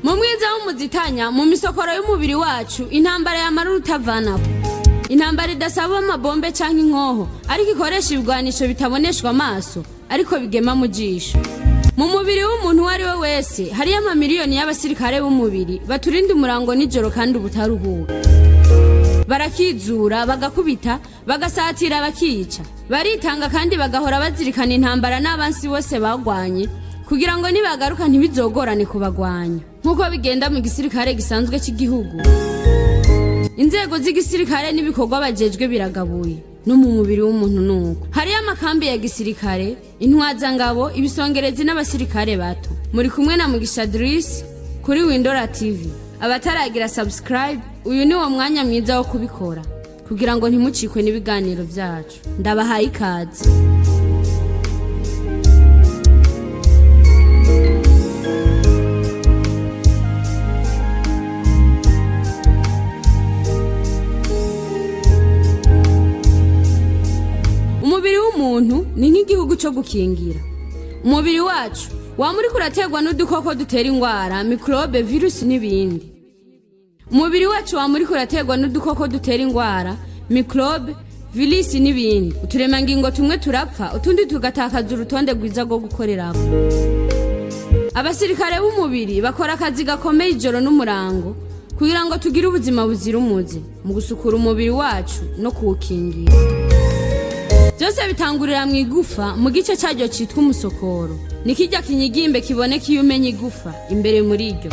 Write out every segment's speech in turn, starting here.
Mu mwiza w'umuzitanya mu misokoro y'umubiri wacu, intambara yamara urutavanako, intambara idasaba amabombe canke inkoho, ariko ikoresha ibigwanisho bitaboneshwa amaso ariko bigema mu jisho. Mu mubiri w'umuntu uwo ari we wese hariyo amamiliyoni y'abasirikare b'umubiri baturinda umurango nijoro kandi ubutaruhuka. Barakizura, bagakubita, bagasatira, bakica, baritanga kandi bagahora bazirikana intambara n'abansi bose bagwanye, kugira ngo nibagaruka ntibizogorane kubagwanya. Nk'uko bigenda mu gisirikare gisanzwe cy'igihugu, inzego z'igisirikare n'ibikorwa bajejwe biragabuye. No mu mubiri w'umuntu nuko hariyo amakambi ya gisirikare, intwazangabo, ibisongerezi n'abasirikare bato. Muri kumwe na Mugisha Dris kuri Windora TV. Abataragira subscribe, uyu ni wo mwanya mwiza wo kubikora kugira ngo ntimucikwe n'ibiganiro byacu. Ndabahaye ikaze. Umubiri w'umuntu ni nk'igihugu cyo gukingira. Umubiri wacu wama uriko uraterwa n'udukoko dutera ingwara, mikorobe, virusi n'ibindi. Umubiri wacu wama uriko uraterwa n'udukoko dutera ingwara, mikorobe, virusi n'ibindi. Uturemangingo tumwe turapfa, utundi tugatakaza urutonde rwiza rwo gukorerako. Abasirikare b'umubiri bakora akazi gakomeye ijoro n'umurango kugira ngo tugire ubuzima buzira umuze mu gusukura umubiri wacu no kuwukingira. Byose bitangurira mu igufa, mu gice cyaryo cyitwa umusokoro. Ni kijya kinyigimbe kiboneka iyo umenya igufa imbere. Muri ryo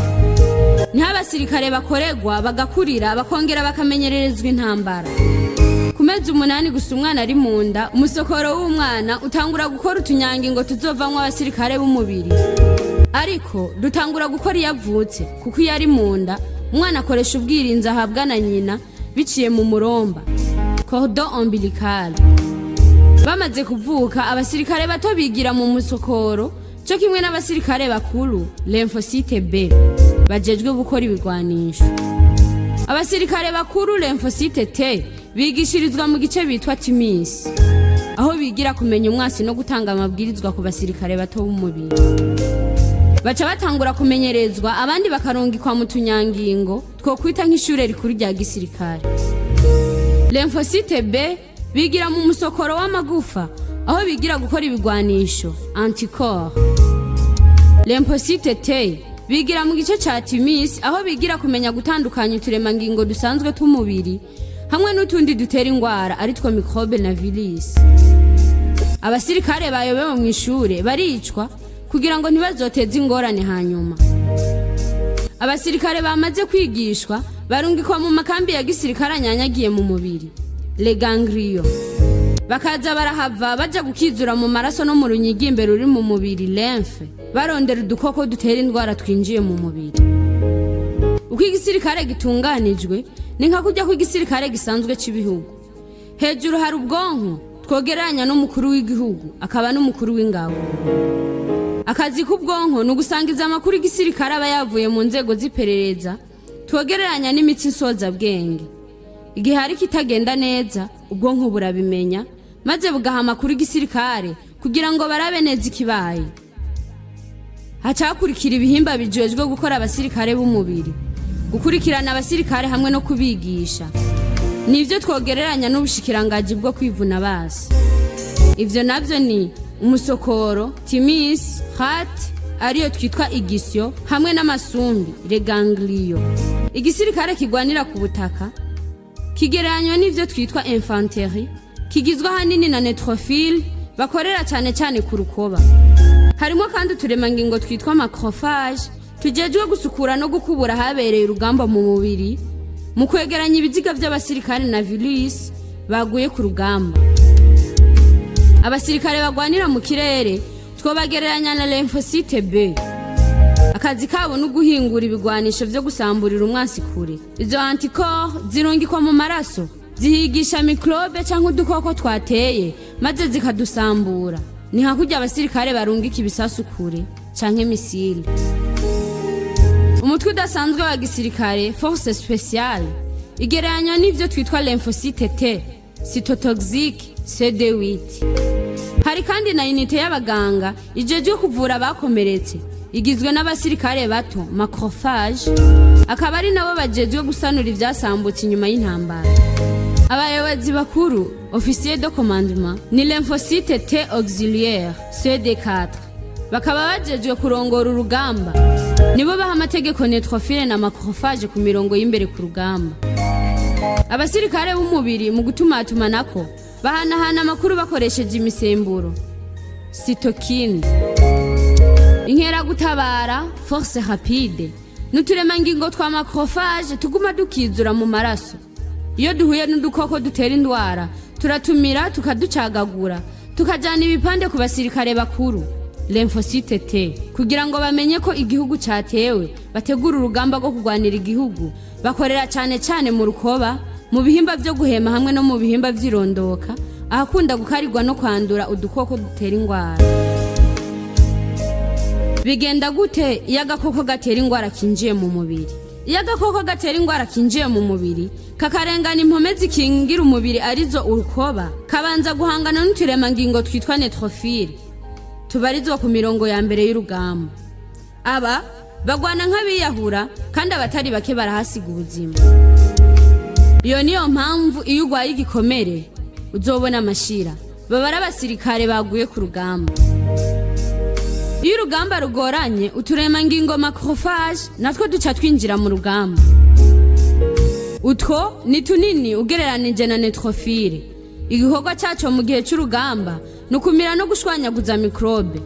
niho abasirikare bakorerwa, bagakurira, bakongera bakamenyererezwa intambara. Ku mezi 8 gusa umwana ari mu nda, umusokoro w'umwana utangura gukora utunyangingo tuzovamwo abasirikare b'umubiri, ariko dutangura gukora iyo avutse, kuko iyo ari mu nda umwana akoresha ubwirinzi ahabwa na nyina biciye mu muromba, cordon ombilical. Bamaze kuvuka, abasirikare bato bigira mu musokoro cyo kimwe n'abasirikare bakuru, lymphocyte B, bajejwe gukora ibigwanisho. Abasirikare bakuru, lymphocyte T, bigishirizwa mu gice bitwa thymus, aho bigira kumenya umwasi no gutanga amabwirizwa ku basirikare bato b'umubiri. Baca batangura kumenyerezwa, abandi bakarungikwa mu tunyangingo twokwita nk'ishure rikuru rya gisirikare. Lymphocyte B bigira mu musokoro w'amagufa, aho bigira gukora ibigwanisho, anticorps. Lymphocyte T bigira mu gice ca thymus, aho bigira kumenya gutandukanya uturemangingo dusanzwe tw'umubiri hamwe n'utundi dutera ingwara, aritwo microbe na virus. Abasirikare bayobewe mu ishure baricwa kugira ngo ntibazoteze ingorane hanyuma. Abasirikare bamaze kwigishwa barungikwa mu makambi ya gisirikare anyanyagiye mu mubiri, les ganglions, bakaza barahava baja gukizura mu maraso no mu runyigimbe ruri mu mubiri, lymphe, barondera udukoko dutera indwara twinjiye mu mubiri. Uko igisirikare gitunganijwe ni nka kujya kw'igisirikare gisanzwe cy'ibihugu. Hejuru hari ubwonko twogereranya n'umukuru w'igihugu akaba n'umukuru w'ingabo. Akazi k'ubwonko ni ugusangiza amakuru igisirikare aba yavuye mu nzego z'iperereza, twogereranya n'imitsi nsozabwenge. Igihe hari kitagenda neza, ubwonko burabimenya maze bugaha amakuru igisirikare kugira ngo barabe neza ikibaye. Hacakurikira ibihimba bijejwe gukora abasirikare b'umubiri, gukurikirana abasirikare hamwe no kubigisha. Nivyo twogereranya n'ubushikirangaji bwo kwivuna basi. Ivyo navyo ni umusokoro, thymus, rate ariyo twitwa igisyo, hamwe n'amasumbi, les ganglions. Igisirikare kigwanira ku butaka kigereranywa n'ivyo twitwa infanterie, kigizwe ahanini na neutrophile bakorera cyane cyane ku rukoba. Harimo kandi uturemangingo twitwa macrophage tujejwe gusukura no gukubura ahabereye urugamba mu mubiri, mu kwegeranya ibiziga by'abasirikare na virus baguye ku rugamba. Abasirikare bagwanira mu kirere twobagereranya na lymphocyte B. Akazi kabo ni uguhingura ibigwanisho vyo gusamburira umwansi kure. Izo anticorps zirungikwa mu maraso, zihigisha mikrobe canke udukoko twateye maze zikadusambura. Ni nka kurya abasirikare barungika ibisasu kure canke missile. Umutwe udasanzwe wa gisirikare, force spéciale, igereranywa n'ivyo twitwa lymphocyte T cytotoxique CD8. Hari kandi na unité y'abaganga ijejwe kuvura abakomeretse. Igizwe n'abasirikare bato, macrophage, akaba ari nabo bajejwe gusanura ivyasambutse inyuma y'intambara. Abayobozi bakuru, officier de commandement, ni lymphocyte T auxiliaire CD4, bakaba bajejwe kurongora urugamba. Nibo baha amategeko neutrophile na macrophage ku mirongo y'imbere ku rugamba. Abasirikare b'umubiri mu gutumatumanako bahanahana amakuru bakoresheje imisemburo cytokine. Inkeragutabara, force rapide, n'uturemangingo twa macrophage tuguma dukizura mu maraso. Iyo duhuye n'udukoko dutera indwara, turatumira, tukaducagagura, tukajyana ibipande ku basirikare bakuru, lymphocyte T, kugira ngo bamenye ko igihugu cyatewe, bategura urugamba rwo kurwanira igihugu. Bakorera cyane cyane mu rukoba, mu bihimba byo guhema hamwe no mu bihimba by'irondoka, ahakunda gukarirwa no kwandura udukoko dutera indwara. Bigenda gute iyo agakoko gatera indwara kinjiye mu mubiri? Iyo agakoko gatera indwara kinjiye mu mubiri, kakarengana impome zikingira umubiri, arizo urukoba, kabanza guhangana n'uturemangingo twitwa neutrophile tubarizwa ku mirongo ya mbere y'urugamba. Aba bagwana nk'abiyahura, kandi abatari bake barahasiga ubuzima. Iyo niyo mpamvu iyo urwaye igikomere uzobona amashira. Baba ari abasirikare baguye ku rugamba. Iyo urugamba rugoranye, uturemangingo macrophage natwo duca twinjira mu rugamba. Utwo ni tunini ugereranije na neutrophile. Igikorwa cyaco mu gihe cy'urugamba ni ukumira no gushwanyaguza mikrobe.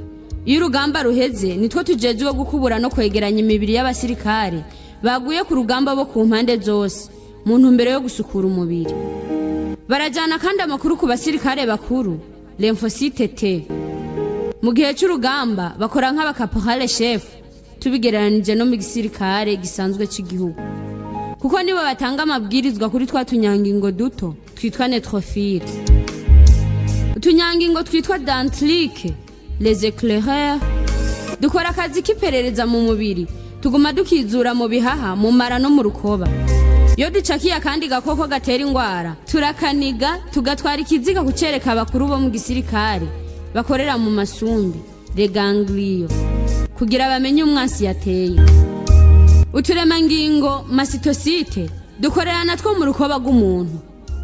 Iyo urugamba ruheze, nitwo tujejwe gukubura no kwegeranya imibiri y'abasirikare baguye ku rugamba bo ku mpande zose, mu ntumbero yo gusukura umubiri. Barajyana kandi amakuru ku basirikare bakuru, lymphocyte T. Mu gihe cy'urugamba bakora nk'abakaporale chef, tubigereranije no mu gisirikare gisanzwe cy'igihugu, kuko nibo batanga amabwirizwa kuri twa tunyangingo duto twitwa neutrophile. Utunyangingo twitwa dendritiques, les éclaireurs, dukora akazi k'iperereza mu mubiri. Tuguma dukizura mu bihaha, mu mara no mu rukoba. Iyo ducakiye akandi gakoko gatera indwara, turakaniga, tugatwara ikiziga kucereka abakuru bo mu gisirikare bakorera mu masumbi, les ganglions, kugira bamenye umwansi yateye. Uturemangingo mastocyte dukorera natwo mu rukoba rw'umuntu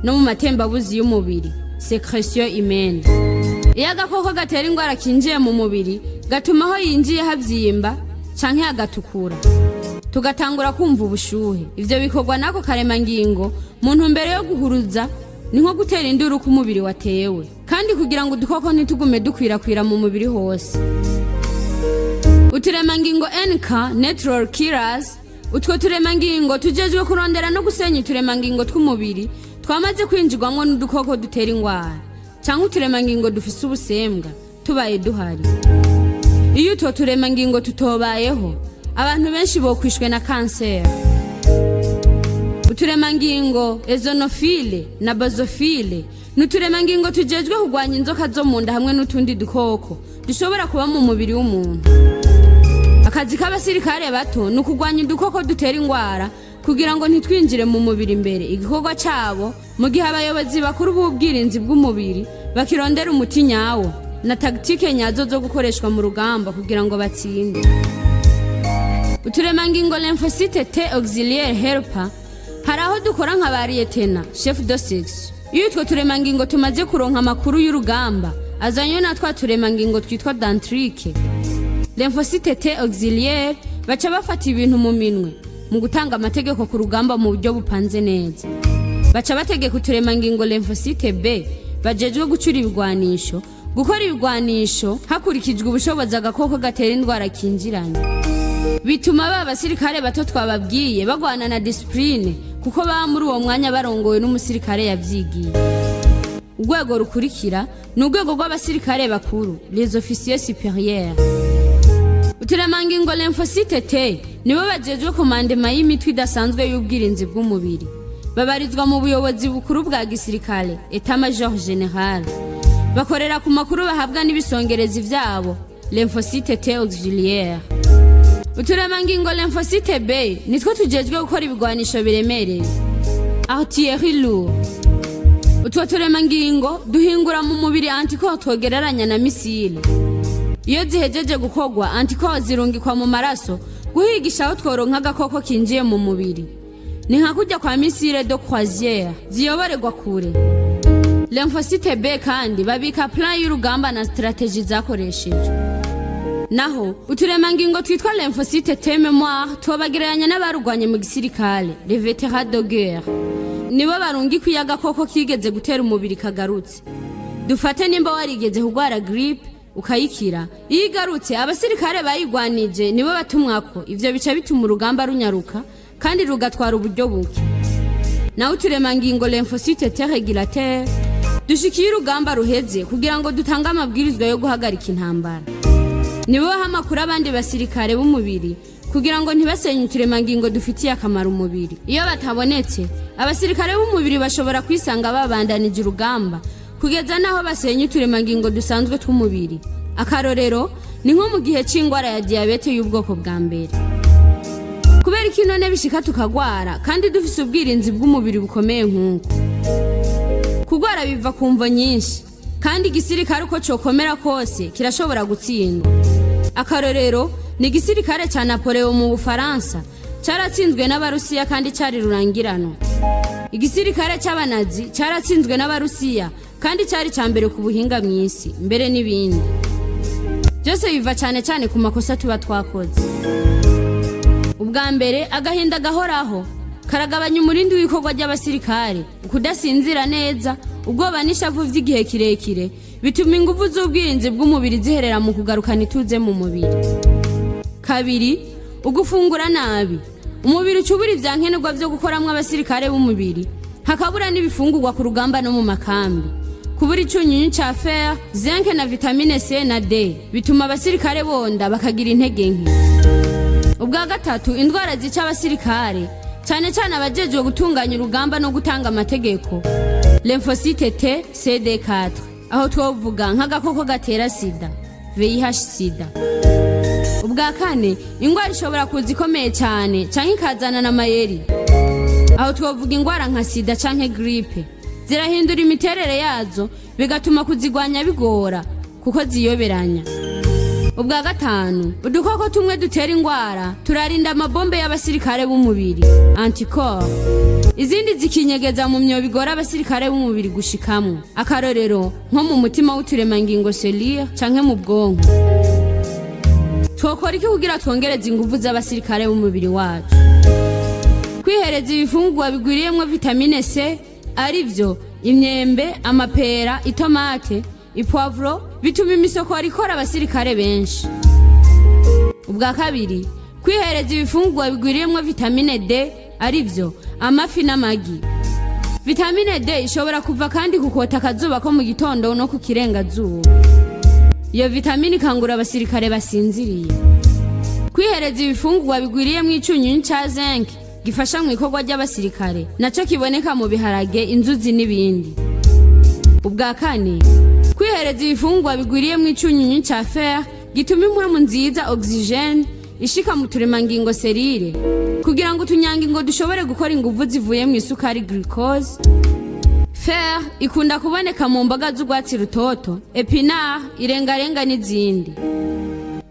no mu matembabuzi y'umubiri, sécrétion humaine. Iyo agakoko gatera indwara kinjiye mu mubiri, gatuma aho yinjiye habyimba canke hagatukura, tugatangura kumva ubushuhe. Ivyo bikorwa n'ako karemangingo mu ntumbero yo guhuruza, ni nko gutera induru ko umubiri watewe, kandi kugira ngo udukoko ntitugume dukwirakwira mu mubiri hose. Uturemangingo NK, natural killers, utwo turemangingo tujejwe kurondera no gusenya uturemangingo tw'umubiri twamaze kwinjirwamwo n'udukoko dutera indwara cyangwa uturemangingo dufise ubusembwa tubaye duhari. Iyo utwo turemangingo tutobayeho, abantu benshi bokwishwe na kanseri. Uturemangingo éosinophile na basophile ni uturemangingo tujejwe kurwanya inzoka zo mu nda hamwe n'utundi dukoko dushobora kuba mu mubiri w'umuntu. Akazi k'abasirikare bato ni ukurwanya udukoko dutera indwara kugira ngo ntitwinjire mu mubiri imbere. Igikorwa cyabo mu gihe abayobozi bakuru b'ubwirinzi bw'umubiri bakirondera umuti nyawo na tactique nyazo zo gukoreshwa mu rugamba kugira ngo batsinde. Uturemangingo lymphocyte T auxiliaire helper, hari aho dukora nka ba lieutenant chef de section. Iyo utwo turemangingo tumaze kuronka amakuru y'urugamba azanywe na twa turemangingo twitwa dendritiques, lymphocyte T auxiliaire baca bafata ibintu mu minwe mu gutanga amategeko ku rugamba mu buryo bupanze neza. Baca bategeka uturemangingo lymphocyte B bajejwe gucura ibigwanisho, gukora ibigwanisho hakurikijwe ubushobozi agakoko gatera indwara kinjiranye. Bituma ba basirikare bato twababwiye bagwana na discipline, kuko baba muri uwo mwanya barongowe n'umusirikare yavyigiye. Urwego rukurikira ni urwego rw'abasirikare bakuru, les officiers supérieurs. Uturemangingo lymphocyte T nibo bajejwe commandement y'imitwe idasanzwe y'ubwirinzi bw'umubiri. Babarizwa mu buyobozi bukuru bwa gisirikare, état major général. Bakorera ku makuru bahabwa n'ibisongerezi vyabo, lymphocyte T auxiliaire. Uturemangingo lymphocyte B nitwo tujejwe gukora ibigwanisho biremereye, artillerie lourde. Utwo turemangingo duhingura mu mubiri anticorps twogereranya na missile. Iyo zihejeje gukorwa, anticorps zirungikwa mu maraso guhigisha aho tworonka agakoko kinjiye mu mubiri. Ni nka kujya kwa missile de croisière ziyoborerwa kure. Lymphocyte B kandi babika plan y'urugamba na stratégie zakoreshejwe. Naho uturemangingo twitwa lymphocyte T mémoire tubagereranya n'abarugwanye mu gisirikare, les vétérans de guerre. Nibo barungika iyo agakoko kigeze gutera umubiri kagarutse. Dufate nimba warigeze kugwara grippe ukayikira, iyo igarutse abasirikare bayigwanije nibo batumwako. Ivyo bica bituma urugamba runyaruka kandi rugatwara uburyo buke. Naho uturemangingo lymphocyte T régulateur dushika iyo urugamba ruheze kugira ngo dutange amabwirizwa yo guhagarika intambara. Nibo baha amakuru abandi basirikare b'umubiri kugira ngo ntibasenye uturemangingo dufitiye akamaro umubiri. Iyo batabonetse, abasirikare b'umubiri bashobora kwisanga babandanije urugamba kugeza n'aho basenya uturemangingo dusanzwe tw'umubiri. Akarorero ni nko mu gihe c'ingwara ya diyabete y'ubwoko bwa mbere. Kubera ko none bishika tukagwara kandi dufise ubwirinzi bw'umubiri bukomeye nk'uko? Kugwara biva ku mvo nyinshi, kandi igisirikare uko cokomera kose kirashobora gutsindwa. Akarorero ni igisirikare ca Napoleon mu Bufaransa, caratsinzwe n'Abarusiya kandi cari rurangirano. Igisirikare c'Abanazi caratsinzwe n'Abarusiya kandi cari ca mbere ku buhinga mw'isi mbere, n'ibindi. Byose biva cane cane ku makosa tuba twakoze. Ubwa mbere, agahinda gahoraho karagabanya umurindi w'ikorwa ry'abasirikare. Ukudasinzira neza, ubwoba n'ishavu vy'igihe kirekire bituma ingufu z'ubwirinzi bw'umubiri ziherera mu kugarukana ituze mu mubiri. Kabiri, ugufungura nabi. Umubiri ucubura ivya nkenerwa vyo gukoramwo abasirikare b'umubiri, hakabura n'ibifungurwa ku rugamba no mu makambi. Kubura icunyunyu ca fer, zinc na vitamine C na D bituma abasirikare bonda, bakagira intege nke. Ubwa gatatu, indwara zica abasirikare, cyane cyane abajejwe gutunganya urugamba no gutanga amategeko, lymphocyte T CD4. Aho twovuga nk'agakoko gatera sida, VIH sida. Ubwa kane, indwara ishobora kuza ikomeye cyane canke ikazana n'amayeri. Aho twovuga indwara nka sida canke grippe, zirahindura imiterere yazo bigatuma kuzigwanya bigora kuko ziyoberanya. Ubwa gatanu, udukoko tumwe dutera indwara turarinda amabombe y'abasirikare b'umubiri, anticorps, izindi zikinyegeza mu myobo igora abasirikare b'umubiri gushikamwo. Akarorero nko mu mutima w'uturemangingo cellule canke mu bwonko. Twokora iki kugira twongereze inguvu z'abasirikare b'umubiri wacu? Kwihereza ibifungurwa bigwiriyemwo vitamine C, arivyo imyembe, amapera, itomate, ipoivron, bituma imisokoro ikora abasirikare benshi. Ubwa kabiri, kwihereza ibifungurwa bigwiriyemwo vitamine D, arivyo amafi n'amagi. Vitamine D ishobora kuva kandi ku kota akazuba ko mu gitondo no ku kirengazuba. Iyo vitamine ikangura abasirikare basinziriye. Kwihereza ibifungurwa bigwiriyemwo icunyunyu ca zinc gifasha mu ikorwa ry'abasirikare, naco kiboneka mu biharage, inzuzi n'ibindi. Ubwa kane, kwihereza ibifungurwa bigwiriyemwo icunyunyu ca fer gituma impwemu nziza oxygène ishika mu turemangingo cellule, kugira ngo utunyangingo dushobore gukora inguvu zivuye mu isukari glucose. Fer ikunda kuboneka mu mboga z'urwatsi rutoto, épinard, irengarenga n'izindi.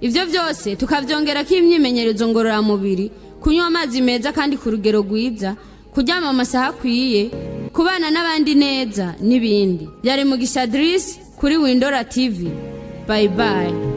Ivyo vyose tukavyongerako imyimenyerezo ngororamubiri, kunywa amazi meza kandi ku rugero rwiza, kuryama amasaha akwiye, kubana n'abandi neza n'ibindi. Yari Mugisha Dris kuri Windora TV. Bye bye.